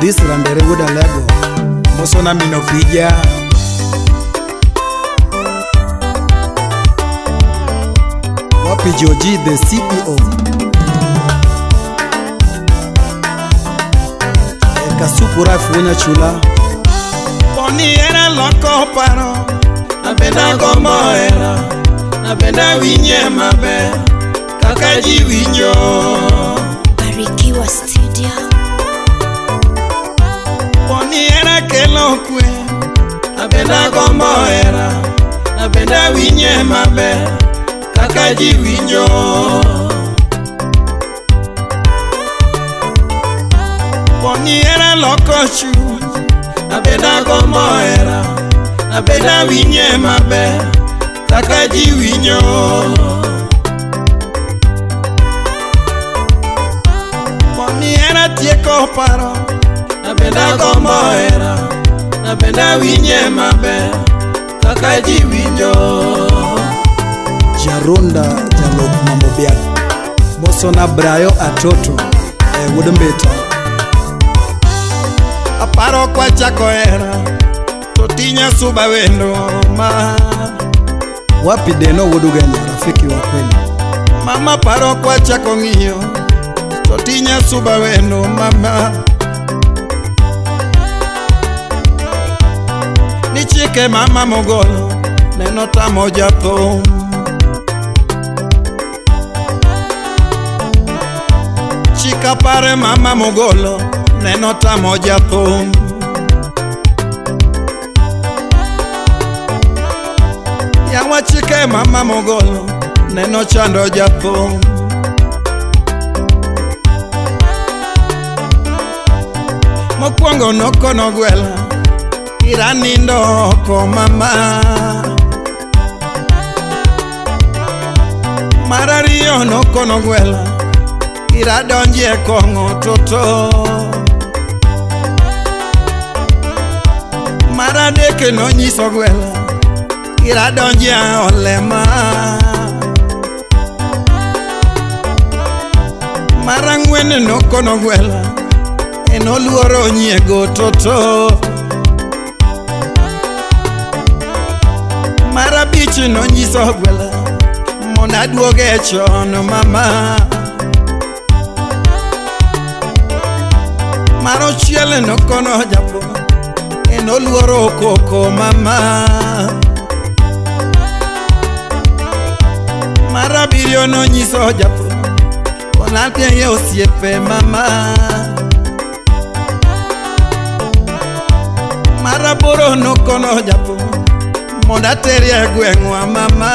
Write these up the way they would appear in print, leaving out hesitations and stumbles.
Odhis Randere wuod Alego. Mosona mino pija. Wapi Joji the CEO. Kasuku Rafu wunya chula. Poni era loko paro, napenda gombo era, napenda winye maber kaka ji winjo. Barikiwa Studio. Poni era kelo kwe, napenda gombo era, napenda winye maber kaka ji winjo. Poni era loko chuny, napenda gombo era, napenda winye maber kaka ji winjo. Poni era tieko paro, napenda gombo era, napenda winye maber kaka ji winjo. Jarunda Jalop Mambo Biak. Mosona Brayo Atoto wuod Mbita. Aparo kwa chako era to tinya suba wendo ma. Wapi Deno wuod Ugenya, rafiki wa kweli. Mama paro kwa chako ng'iyo to tinya suba wendo mama. Ni chike mama mogolo neno tamo jathum. Chika pare mama mogolo neno tamo jathum. Yawa chike mama mogolo neno chando jathum. Mokwongo nokono gwela ira nindo oko mama. Mar ariyo nokono gwela ira donjie kong'o toto. Mar adek nonyiso gwela ira donjie olema. Mar ang'wen nokono gwela en oluoro nyiego toto. Mar abich nonyiso gwela mondo aduoge chon mama. Mar auchiel nokono japo en oluoro koko mama. Mar abiriyo nonyiso japo onateye osiepe mama. Mar aboro nokono japo mondo aterie gweng'wa mama.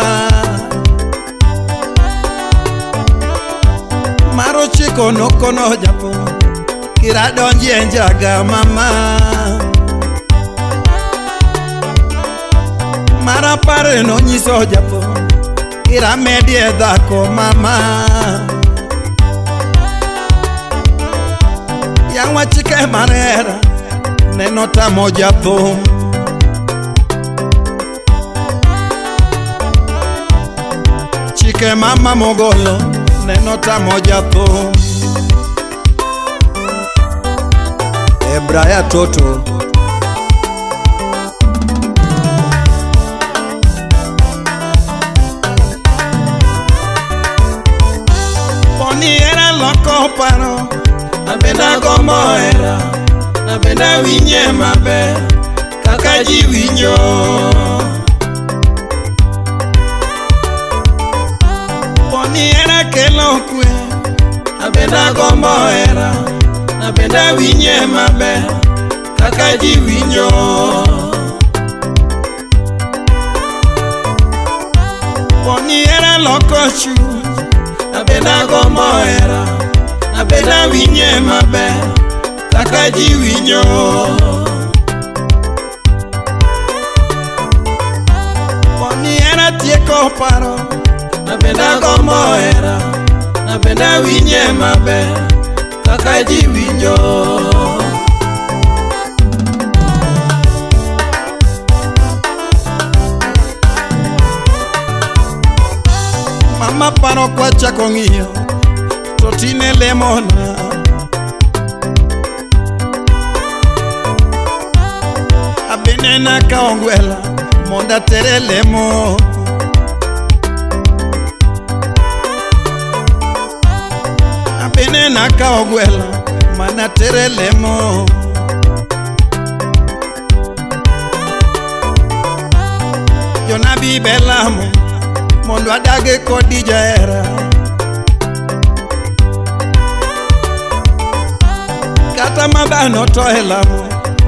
Mar ochiko nokono japo kira donjie njaga mama. Mar apar nonyiso japo kira medie dhako mama. Yawa chike mar hera neno tamo jathum. Chike mama mogolo neno tamo jathum. Braya Toto. Poni era loko paro, napenda gombo era, napenda winye maber kaka ji winjo. Poni era kelo kwe, napenda gombo era, napenda winye maber kaka ji winjo. Poni era loko chuny, napenda gombo era, napenda winye maber kaka ji winjo. Poni era tieko paro, napenda gombo era, napenda winye maber kaka ji winjo. Mama paro kwa chako ng'iyo to tine lemona. Abene nakawo gwela mondo atere lemo. Abene nakawo gwela mana tere lemo. Jonabi belamo mondo adage kodi jahera. Kata mabano to e lamo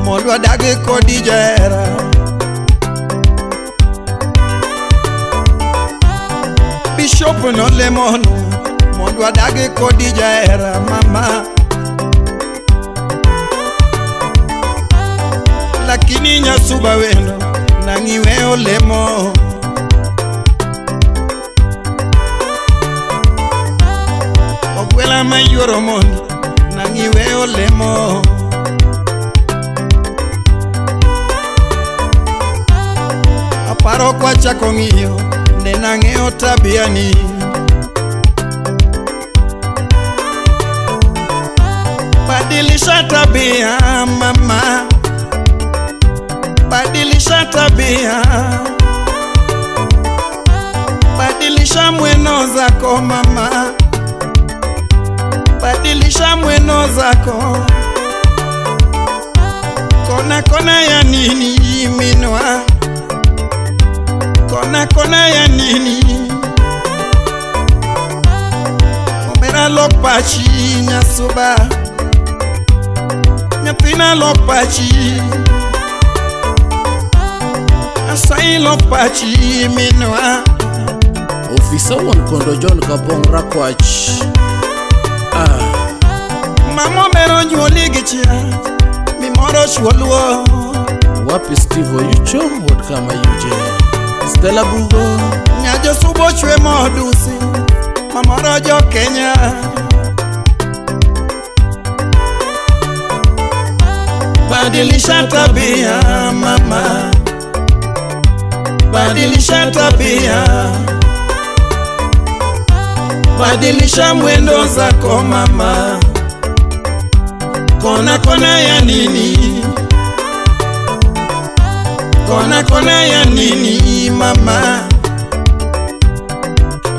mondo adage kodi jahera. Bishop no lemono mondo adage kodi jahera mama. Lakini nyasuba wendo nang'iwe olemo. Ogwela mayuoro mondo nang'iwe olemo. Aparo kwachako ng'iyo ne nang'eyo tabia ni. Badilisha tabia mama, badilisha tabia, badilisha mweno zako mama, badilisha mweno zako. Kona kona ya nini minwa, kona kona ya nini. Omera lok pachi nyasuba, nyathina lok pachi, asai lok pachi minwa. Ofisa wuon kondo John Kabong Rakwach. Mama mero nyuoli gi chia, mimoro chuoluo. Wapi Steve Oyucho wuod kama yuje. Stella Bugo. Nyajo subo chwe modusi, mamoro jo Kenya. Badilisha tabia mama, badilisha tabia, badilisha mwendo zako mama. Kona kona ya nini, kona kona ya nini mama.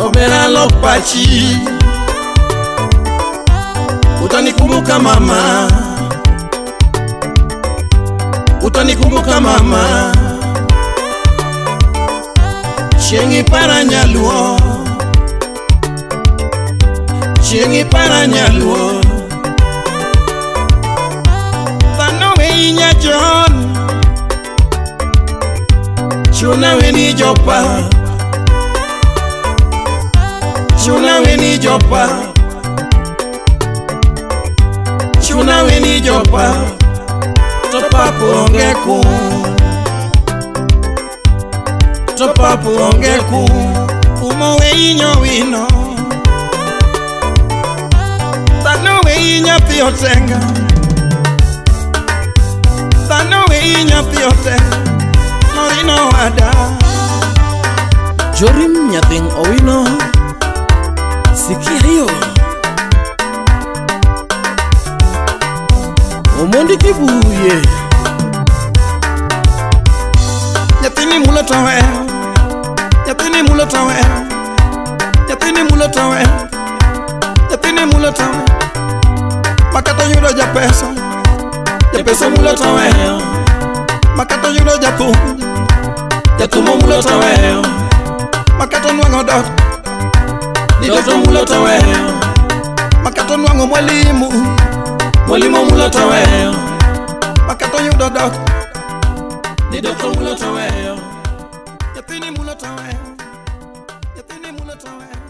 Obera lok pachi, utanikumbuka mama, utanikumbuka mama. Chieng' ipara nyaluo, chieng' ipara nyaluo. Dhano we John, chuna we ni jopa, chuna we ni jopa, chuna we ni jopa. To papo onge ku, to papo onge ku. Umo we inyo wino, dhano we nyathi otenga, dhano we nyathi otenga, norino ada. Jorim nyathing Owino, sikia hiyo. Omondi Kibuye. Nyathini mulo to weyo, nyathini mulo to weyo, nyathini mulo to weyo, nyathini mulo to weyo. Makata yudo japesa, japesa mulo to weyo. Makata yudo jathum, jathum mulo to weyo. Makata nwang'o dot, ni dot mulo to weyo. Makata nwang'o mwalimu, mwalimu mulo to weyo. Makata yudo dot, ni dot mulo to weyo. Nyathini mulo to weyo, nyathini mulo to weyo.